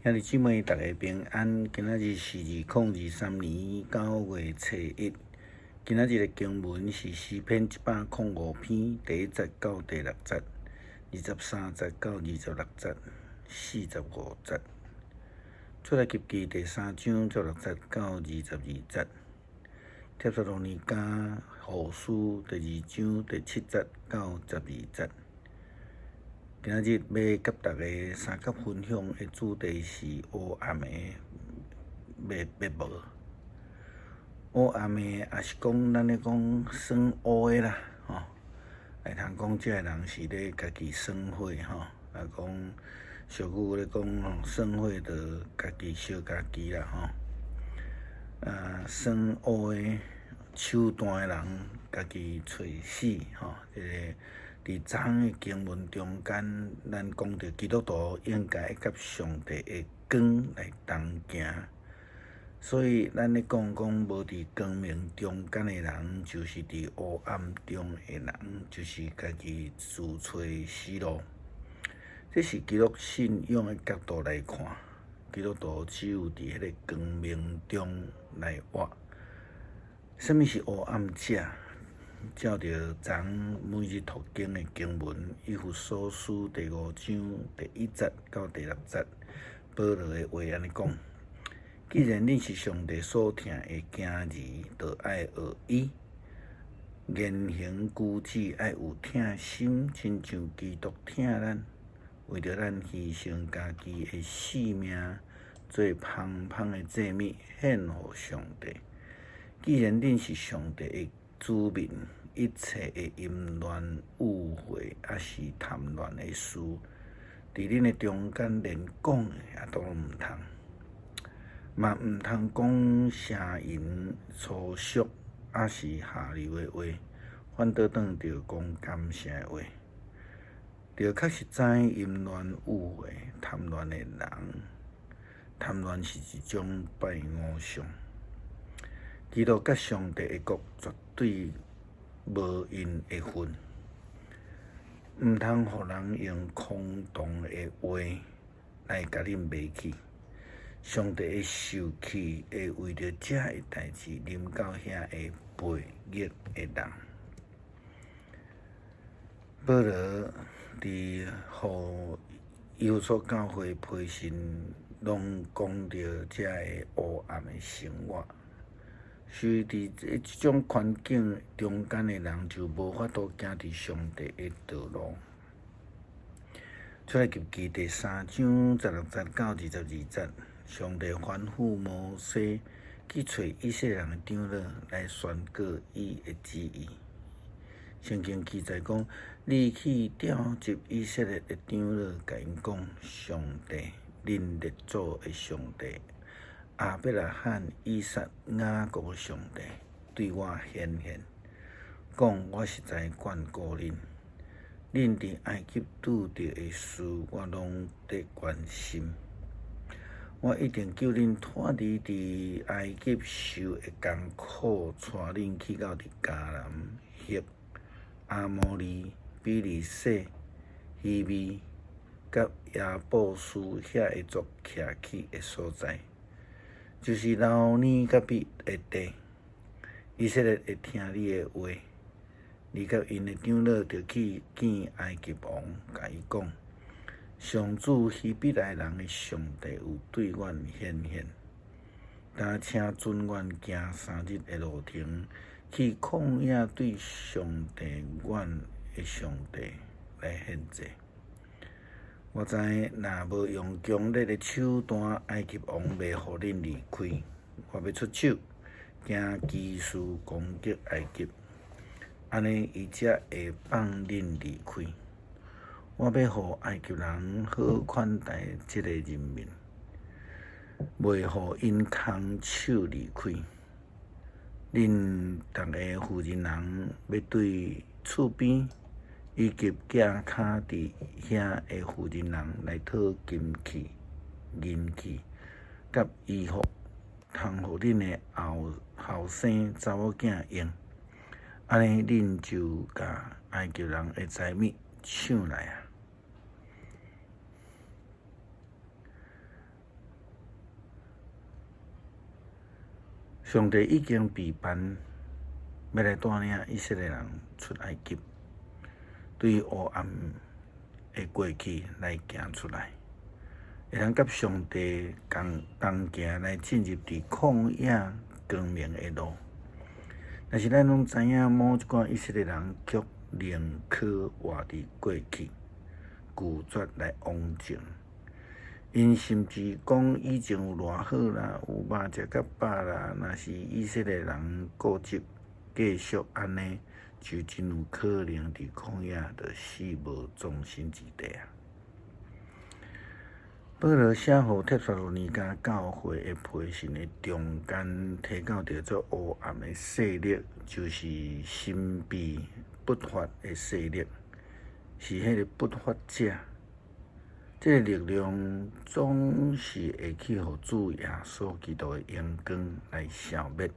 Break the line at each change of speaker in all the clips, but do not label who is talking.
兄弟姊妹，逐家平安。今仔日是2023年9月初1。今仔日的經文是詩篇105篇第1節到第6節，23節到26節，45節。出埃及記第3章16節到22節。帖撒羅尼迦後書第2章第7節到12節。今仔日欲佮大家相佮分享的主題是黑暗的滅無。黑暗的，抑是講咱咧講耍烏的啦，吼，會通講這个人是咧家己耍火吼，啊講俗語咧講吼，耍火就家己燒家己啦吼。啊，耍烏的手段的人，家己揣死吼，這个。佇昨昏的經文中間，咱講著基督徒應該愛佮上帝的光來同行，所以咱咧講講無佇光明中間的人，就是佇黑暗中的人，就是家己自揣死路。這是基督信仰的角度來看，基督徒只有佇彼个光明中來活。啥物是黑暗者？照著昨每日讀經的經文，以弗所書第5章第1節到第6節，保羅的話按呢講：既然恁是上帝所疼的囝兒，就愛學伊，言行舉止愛有疼心，親像基督疼咱，為著咱犧牲家己的性命，做芳香的祭物，獻予上帝。既然恁是上帝的子民，一切的淫亂、污穢，抑是貪戀的事，佇恁的中間連講的也都毋通，嘛毋通講邪淫粗俗，抑是下流的話，反倒轉著講感謝的話。著確實知淫亂、污穢、貪戀的人，貪戀是一種拜偶像。基督佮上帝的國絕對無𪜶的份，毋通予人用空洞的話來共恁迷去。上帝的受氣會為著這个代誌臨到遐个悖逆的人。保羅佇予以弗所教會批信，攏講著這个黑暗的生活。所以佇這種環境中間的人，就無法度行佇上帝的道路。出埃及記第3章16節到22節，上帝吩咐摩西去揣以色列人的長老來宣告伊的旨意。聖經記載講：你去召集以色列的長老，共𪜶講，上帝，恁列祖的上帝。亞伯拉罕、以撒、雅各的上帝對我顯現，講我實在眷顧恁，恁佇埃及拄著的事，我攏佇關心。我一定救恁脫離佇埃及受的艱苦，帶恁去到佇迦南、赫、亞摩利、比利洗、希未、佮耶布斯遐个族徛起的所在。就是流奶佮蜜的地，以色列會聽你的話，你佮𪜶的長老著去見埃及王，共伊講：上主希伯來人的上帝有對阮顯現，但請准阮行3日的路程，去曠野對上帝阮的上帝來獻祭。我知若無用強力的手段，埃及王袂予恁離開。我欲出手，行奇事攻擊埃及，按呢伊才會放恁離開。我欲予埃及人好款待這个人民，袂予𪜶空手離開。恁逐个負責人欲對厝邊以及寄囥佇遐的婦人來討金器、銀器，佮衣服，通予恁的後生查某囝用。按呢，恁就共埃及人的財物搶來啊！上帝已經備辦，欲來帶領以色列人出埃及，對黑暗的過去來行出來，會通佮上帝共同行來進入佇曠野光明的路。但是咱攏知影，某一寡以色列人卻寧可活佇過去，拒絕來往前。𪜶甚至講以前有偌好啦，有肉食較飽啦。若是以色列人固執繼續按呢，就真有可能佇曠野就死無葬身之地啊！保羅寫予帖撒羅尼迦教會的批信的中間，提到著做黑暗的勢力，就是神秘不法的勢力，是彼个不法者。這个力量總是會去予主耶穌基督的榮光來消滅。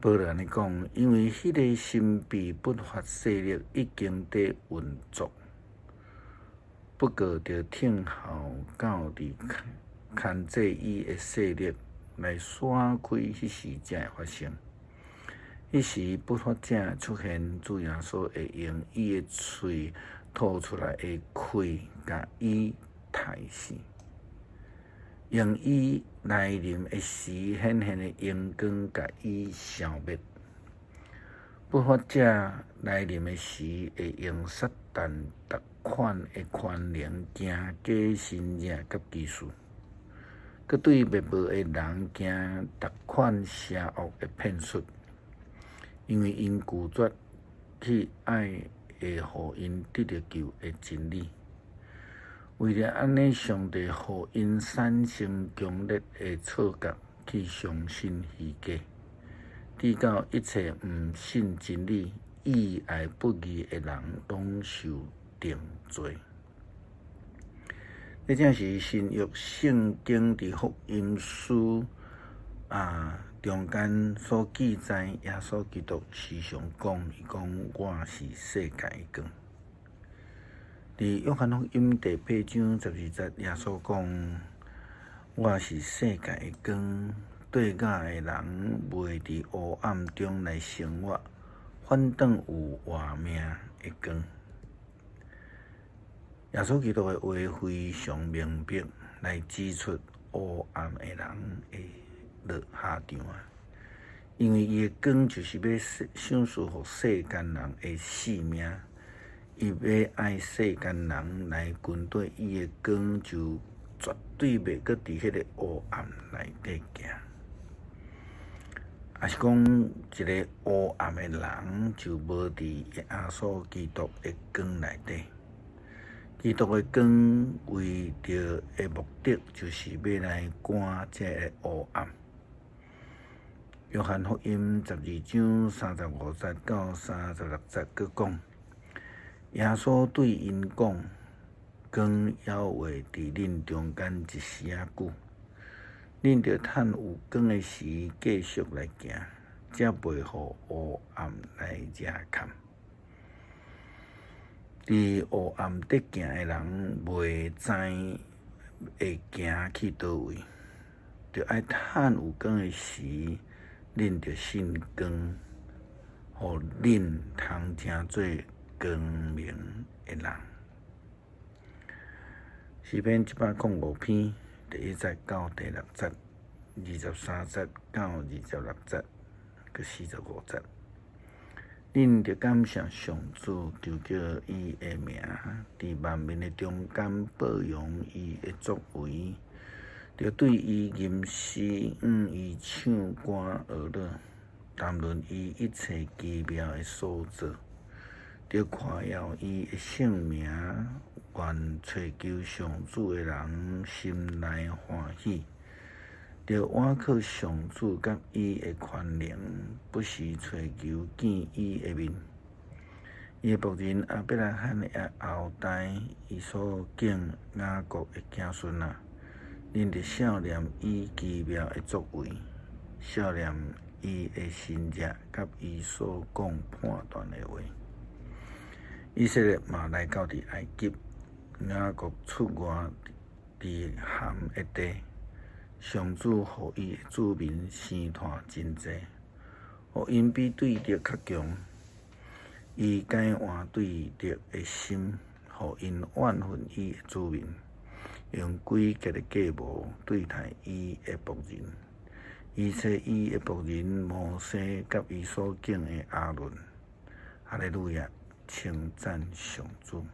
保羅按呢講，因為彼个神秘不法勢力已經佇運作。不過，著聽候到佇牽制伊的勢力來散開，彼時才會發生。彼時不法者出現，主耶穌會用伊的喙吐出來的氣，共伊刣死。用伊來臨的時顯現的榮光，共伊消滅。不法者來臨的時，會用撒旦逐款的權能，行假神蹟佮奇事，閣對滅無的人行逐款邪惡的騙術，因為𪜶拒絕去愛會予𪜶得著救的真理。為著按呢，上帝予𪜶產生強烈的錯覺，去相信虛假。直到一切毋信真理、以愛不義的人，攏受定罪。這正是新約聖經佇福音書中間所記載，耶穌基督時常講，伊講我是世界的光。佇約翰福音第八章十二節，耶穌講我是世界的光。綴我的人袂佇黑暗中來生活，反轉有活命的光。耶穌基督的話非常明白，來指出黑暗的人會落下場啊！因為伊的光就是欲賞賜予世間人的性命，伊欲愛世間人來跟綴伊的光，就絕對袂閣佇彼個黑暗內底行。抑是講，一个黑暗的人就無佇耶穌基督的光內底。基督的光為著的目的，就是欲來趕這个黑暗。約翰福音十二章三十五節到三十六節，閣講，耶穌對𪜶講：光猶會佇恁中間一時仔久。恁著趁有光的時，繼續來行，才袂予黑暗來惹崁。佇黑暗底行的人，袂知會行去佗位，著愛趁有光的時，恁著信光，予恁通成做光明的人。詩篇一百空五篇。第一節到第六節，二十三節到二十六節，閣四十五節。恁著感謝上主，求叫伊的名，佇萬民的中間報揚伊的作為，著對伊吟詩，向伊唱歌學樂，談論伊一切奇妙的所做，著誇耀伊的聖名。願揣求上主的人心內歡喜，著倚靠上主佮伊的權能，不時揣求見伊的面。伊的僕人亞伯拉罕的後代，伊所揀雅各的子孫啊，恁著數念伊奇妙的作為，數念伊的神蹟，佮伊所講判斷的話。以色列嘛來到佇埃及，雅各出外佇含的地，上主予伊的子民生湠真濟，予𪜶比對敵較強。伊改換對敵的心，予𪜶怨恨伊的子民，用詭計的計謀對待伊的僕人。伊差伊的僕人摩西佮伊所揀的亞倫。哈利路亞，稱讚上主。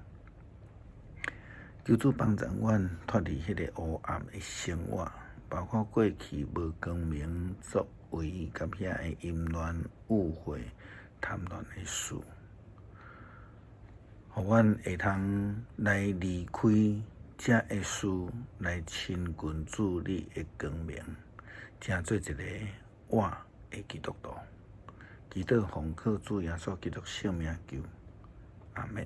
求主幫助阮脫離彼个烏暗的生活，包括過去無光明作為佮遐个淫亂、誤會、貪戀的事，予阮會通來離開這个事，來親近主你的光明，成做一个活的基督徒。祈禱奉靠主耶穌基督聖名求，阿們。